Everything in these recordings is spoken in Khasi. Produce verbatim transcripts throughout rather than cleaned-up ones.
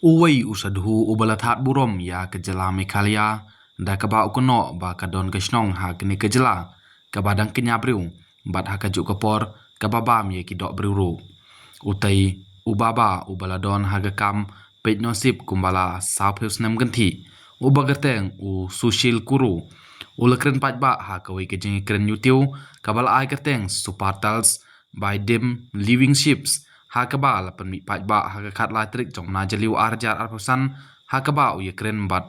Uwei u sadhu uba la thad burom ïa ka jylla Meghalaya da kaba u kynnoh ba ka don ka shnong ha kane ka jylla kaba dang kñia briew bad ha kajuh ka por kaba bam ïa ki doh briew ruh. Utei u baba uba la don ha ka kam peit nosip kumba la sawphew snem kynthih, uba kyrteng u Sushil Kuru, u la kren paidbah ha kawei ka jingkren YouTube kaba la ai kyrteng Super Tales by Dim Living Ships, ha kaba la pynmih paidbah ha ka khatlai tarik jong u Jylliew ar hajar arphew san, ha kaba u ïakren bad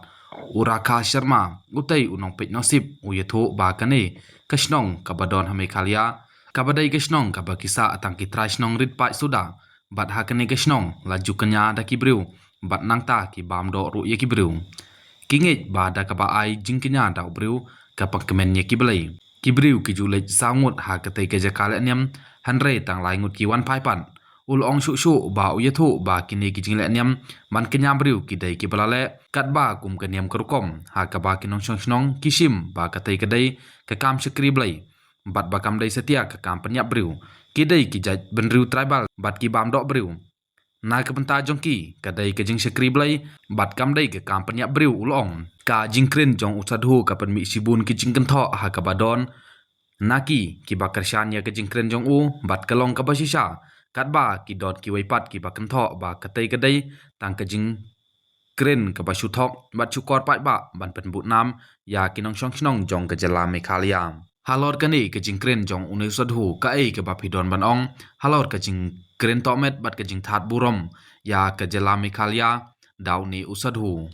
u Rakha Sharma, utei u nongpeit nosip, u ïathuh ba kane ka shnong kaba don ha Meghalaya kaba dei ka shnong kaba ki sah tang ki trai shnong rit paid suda, bad ha kane ka shnong la ju kñia da ki briew bad nangta ki bam doh ruh ïa ki briew. Ki ngeit ba da kaba ai jingkñia da u briew ka pynkmen ïa ki Blei. Ki briew ki ju leit saw ngut ha katei ka jaka lehniam, hynrei tang lai ngut ki wan phai pat. U la ong shuh shuh ba u ïathuh ba kine ki jinglehniam ban kñia briew ki dei kiba la leh katba kum ka niam ka rukom, ha kaba ki nongshong shnong ki shim ba katei ka dei ka kam shakri Blei bad ba kam dei satia ka kam pynïap briew. Ki dei ki jait bynriew tribal bad ki bam doh briew. Na ka bynta jong ki, ka dei ka jingshakri Blei bad kam dei ka kam pynïap briew, u la ong. Ka jingkren jong u sadhu ka pynmih shibun ki jingkynthoh ha kaba don na ki kiba kyrshan ïa ka jingkren jong u bad ka long kaba shisha katba ki don kiwei pat kiba kynthoh ba katei ka dei tang ka jingkren kaba shu thok bad shu kor paidbah ban pynbud nam ïa ki nongshong shnong jong ka jylla Meghalaya. Halor kane ka jingkren jong une u sadhu, kaei kaba phi don ban ong halor ka jingkren tohmet bad ka jingthad burom ïa ka jylla Meghalaya da une u sadhu?